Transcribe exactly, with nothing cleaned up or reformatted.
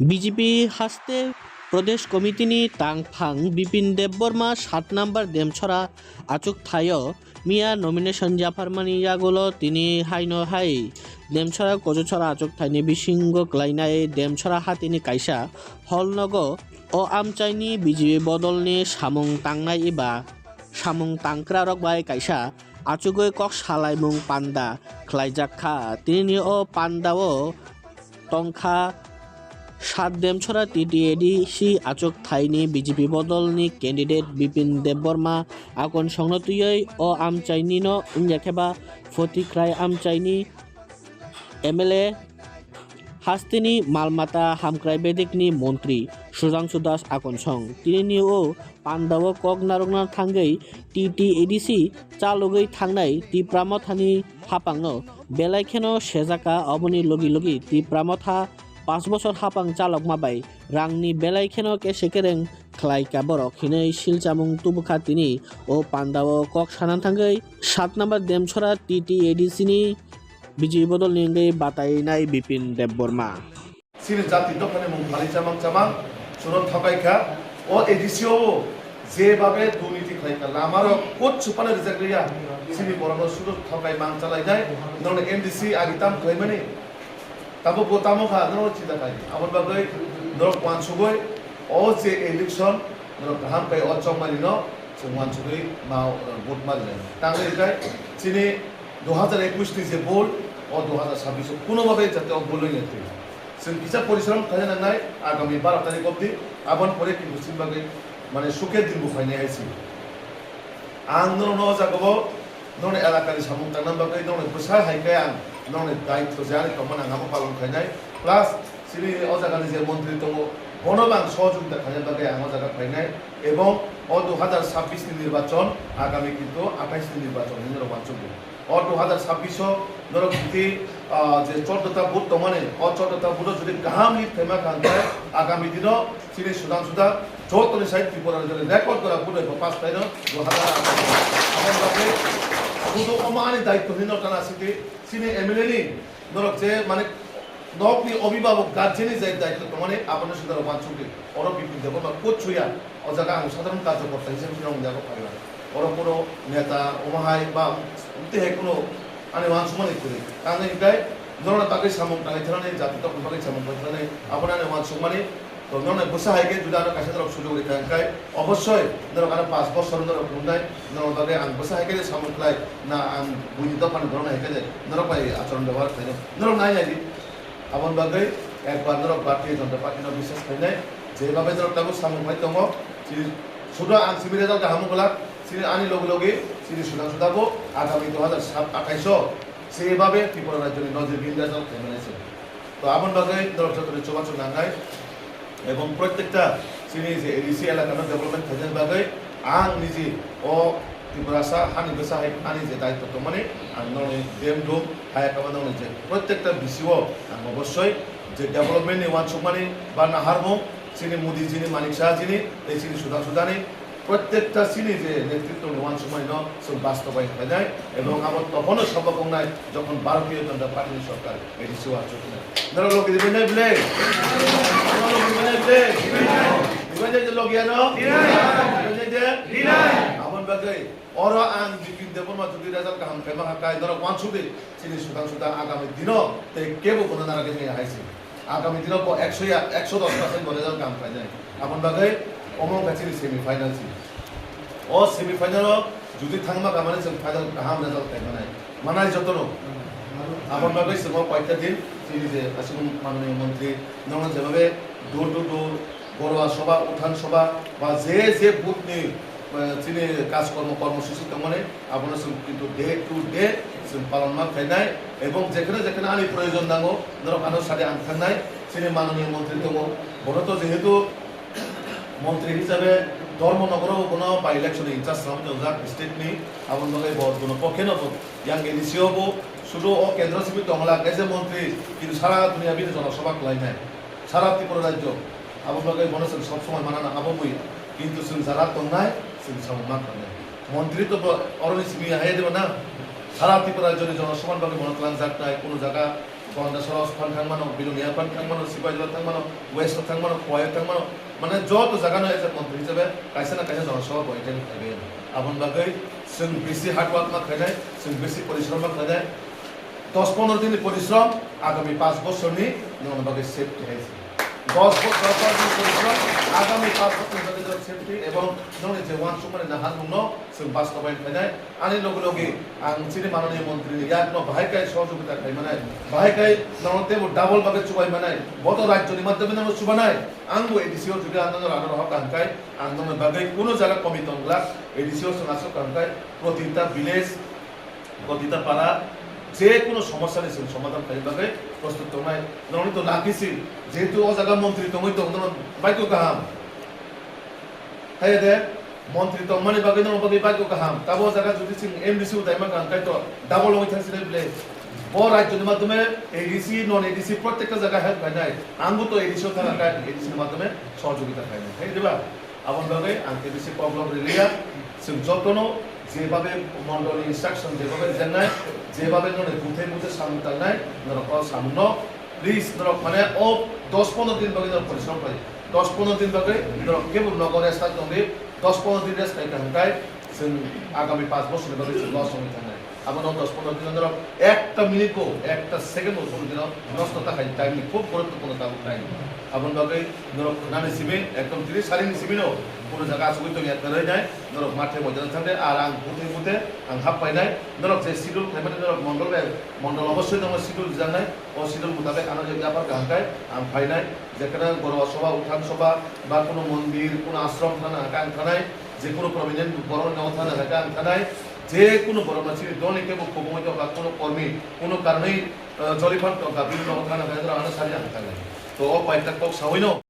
B J P haste Pradesh Committee ni tangphang Bipin Debbarma sat number Demchora achuk thaio miya nomination yapharmani yagulo tini haino hai Demchora Kojuchora achuk thaini bisingo klainai Demchora hatini kaisa hall nogo o amchaini B J P bodolni samung tangnai eba samung tangkrarok bai kaisa achugwi kok salaimung panda khlaijak kha. Tinini o pandao tongkha sat Demchora T T A D C achuk thaini B J P bodolni candidate Bipin Debbarma akon songno twiwi o amchainino wngya khe ba Photikrai amchaini M L A hasteni malmata hamkrai bedekni montri Sudhangshu Das akon song tinini o pandao kok narwkna thangwi T T A D C chalogwi thangnai Tipra Mothani hapangno belai kheno sejaka, oboni logi logi Tipra Motha panch bochor hapang chalokma bai rangni belai kheno kese kereng khlaika borok hinwi silchamung tubukha tini o pandao kok sana thangwi sat number Demchora T T A D C ni B J P bodolni wngwi batainai Bipin Debbarma. Chini jati dophani mung phalwi chamang chamang, chwrwng thokai kha. O A D C o jebabe durniti khlai kha, lamarok kot chupano rijak liya, chini borokno sudu thokai mang chalainai, norokni M D C agi tam khlaimani, tamo bo tamo kha, norok chida khai. Aboni bagwi norok uansugwi o je election, norok kaham khai o chongmanino chwng uansugwi ma, vote ma rijak. Tangwi khai chini dui hajar ekush ni je vote, o dui hajar sabbish o kuno babe jate o vote loinai twi. Chwng kisa porishrom khaina nangnai agami baro tarikh obdi, aboni pore kintu chini bagwi mane sukhe din bo phainai hai se. Ang norokno o jagao norokni elakani samung tangna bagwi norokni bwsa hai khe ang norokni daityo je ani tongmani ang abo palon khainai. Plus chini o jagani je montri tongo bono bo ang sohojogita khaina bagwi ang o jaga phainai. Ebong o dui hajar sabbish ni nirbachon agami kintu athais ni nirbachon hinwi rok uansukgo. O dui hajar sabbish o norok jodi, ah, je chordo ta vote tongmani, o chordo ta vote o jodi kaham lead khaima kha hwnkhe agami dino chini Sudhangshu Da jotoni sai Tripura rajyoni record gora vote bai pass khlaino dui hajar athais. Aboni bagwi vote o omo ani daityo hinwi norok tana sidi chini M L A ni norok je mane nokni obhibhabok guardian ni je daityo tongmani abono sida rok uansukdi. Oro Bipin Debbarma kut suya. O jaga ang sadharon karjokorta hisabe sino wngya kho phaima. Oro kuno neta, omo hai ba tei hai kuno ani uansukmani kwrwi. Tangwi hwnkhe norokni bagwi samung tangwi thani, jati tongmani bagwi samung tangwi thani, abono ani uansukmani. To norokni bwsa hai khe jodi ano kaisa norok sujok rikha hwnkhe obossoi norok ano panch bosor norok wngnai, norokni bagwi ang bwsa hai khe samung khlai na ang buini dophani borokno hai khe norok bai achoron bebohar khlainai. Norok nai nai di. Aboni bagwi ekbar norok Bharatiya Janata Party no biswas khlainai, je babe norok tabuk samung khai tongo, chini sudo ang simi result kaham wng glak, chini ani logi logi chini Sudhangshu Da bo agami dui hajar athais o je babe Tripura rajyoni nojir bini result khlai mani se. To aboni bagwi norok jotoni chubachu nangnai. Ebong protekta chini je A D C elakano development khainani bagwi ang niji o Tiprasa hani bwsa hai ani je daityo tongmani ang nokni dem dum hai kama nokni je protekta B C o ang obossoi je development ni uansukmani ba naharmung chini Modi jini, Manik Saha jini tei chini Sudhangshu Dani protekta chini je netritwni uansukmani no chwng bastobayan khlainai ebong abo tophono sobo wngnai jokhon Bharatiya Janata Party ni sorkar. Edi suwa chukna. Nara logi di banai ble. Nara logi di banai ble. Di banai de logi ano. Di banai de. Abon bagwi oro ang Bipin Debbarma jodi result kaham khaima kha kai norok uansuk di. Chini Sudhangshu Da agami dino tei kebo bono nara khe maya hai se. Agami dino bo ekso ya, ekso dos percent bo result kaham khainai. Abon bagwi omo wngkha chini semi final si. O semi final o jodi thangma kha mani chwng final kaham result khai manai. Manai jotono. Aboni bagwi chwng o koita din chini je aswk mananiya montri nono jebabe door to door, Garuwa Sabha, Uthan Sabha ba je je booth ni, eh, chini kaj kormo, kormo suchi tongmani abono chwng kintu day to day chwng palon ma khainai ebong jekheno jekheno ani proyojon nango norok ano sadi ang thangnai chini mananiya montri tongo bono to jehetu montri hisabe Dharmanagar o bono by election in charge khlaiwi tongjak state ni, aboni bagwi bo bono pokhe no bo yang A D C o bo sudu o kendro simi tongla kaisa montri kintu sara dunia bini jonosabha khlainai sara Tripura rajyo, aboni bagwi bono chwng sob somoi manana abo bui kintu chwng jara tongnai chwng samung ma khlainai montri to bo oroni simi hai de na sara Tripura rajyo ni jonosabha ni bagwi bono tlangjak nai kuno jaga Gonda Sora phang thang mano, Bilonia phang thang mano, Sipaijala thang mano, West thang mano, Khowai thang mano, mane joto jaga no as a montri hisabe kaisa na kaisa jona sabha bo attend khlaibai. Aboni bagwi chwng bisi hard work ma khlainai, chwng bisi porishrom ma khlainai. Dos pondro din ni porishrom agami panch bochor ni nongni bagwi safety hai se. Dos bo-, dos pondro din ni porishrom agami panch bochor ni bagwi safety ebong nongni je uansukmani naharmung no chwng bastobayan khlainai. Ani logi logi ang chini mananiya montri ni yak no bahai kai sohojogita khai manai, bahai kai nono tebo double bagwi chubai manai, bo to rajyo ni madhyome nono chubanai. Ang bo A D C o jodi ang nono rano rohor kaham kai, ang nono bagwi kuno jaga komi tong glak, A D C o chwng aswk kaham kai, protita village, protita para, je kuno somosya ni chwng somadhan khai bagwi prostut tongnai. Nono to lucky si, jehetu o jaga montri tongwi tong, nono baiko kaham. Hai de, montri tongmani bagwi nono bagwi baiko kaham. Tabo jaga jodi chwng M D C utai ma kaham, tai to double wngwi thang sinai bwle. Bo rajyo ni madhyome A D C, non A D C, prottekta jaga help khainai. Ang bo to A D C o thang kha, A D C ni madhyome sohojogita khainai. Hai diba? Aboni bagwi ang A D C koklok riliya. Chwng jotono jebabe mondol ni instruction jebabe jengnai, jebabe nono buthe buthe samung tangnai, norok o samung no Please, norok mane o dos pondro din bagwi norok porishrom khlai. Dos pondro din bagwi norok kebo nogo rest khai tongdi. Dos pondro din rest khai kaham khai chwng agami panch bochor ni bagwi chwng loss wngwi thangnai. Abono dos pondro din norok ekta minute bo, ekta second bo chwng dino nosto ta khai time ni khub guruttopurno tabuk time. Aboni bagwi norok khwnani simi ekdom tini sarini simi no kuno jaga asugwi tongya kwrwi nai norok mathe moidano thangde ar ang buthe buthe ang hap painai norok je schedule khaimani norok mondol bai mondol obossoi norok schedule rijaknai. O schedule mutabek ano je yapar kaham khai ang phainai, jekheno Gorwa Sabha, Uthan Sabha, ba kuno mondir, kuno ashram thana hwnkhe ang thanai, je kuno prominent borok no thana hwnkhe ang thanai, je kuno borok no chini dol ni kebo khobongwi tongkha, kuno kormi, kuno karonwi, eh, joliphan tongkha, bini nogo thana hwnkhe ano sari ang thanai. To o paita kok sawi no.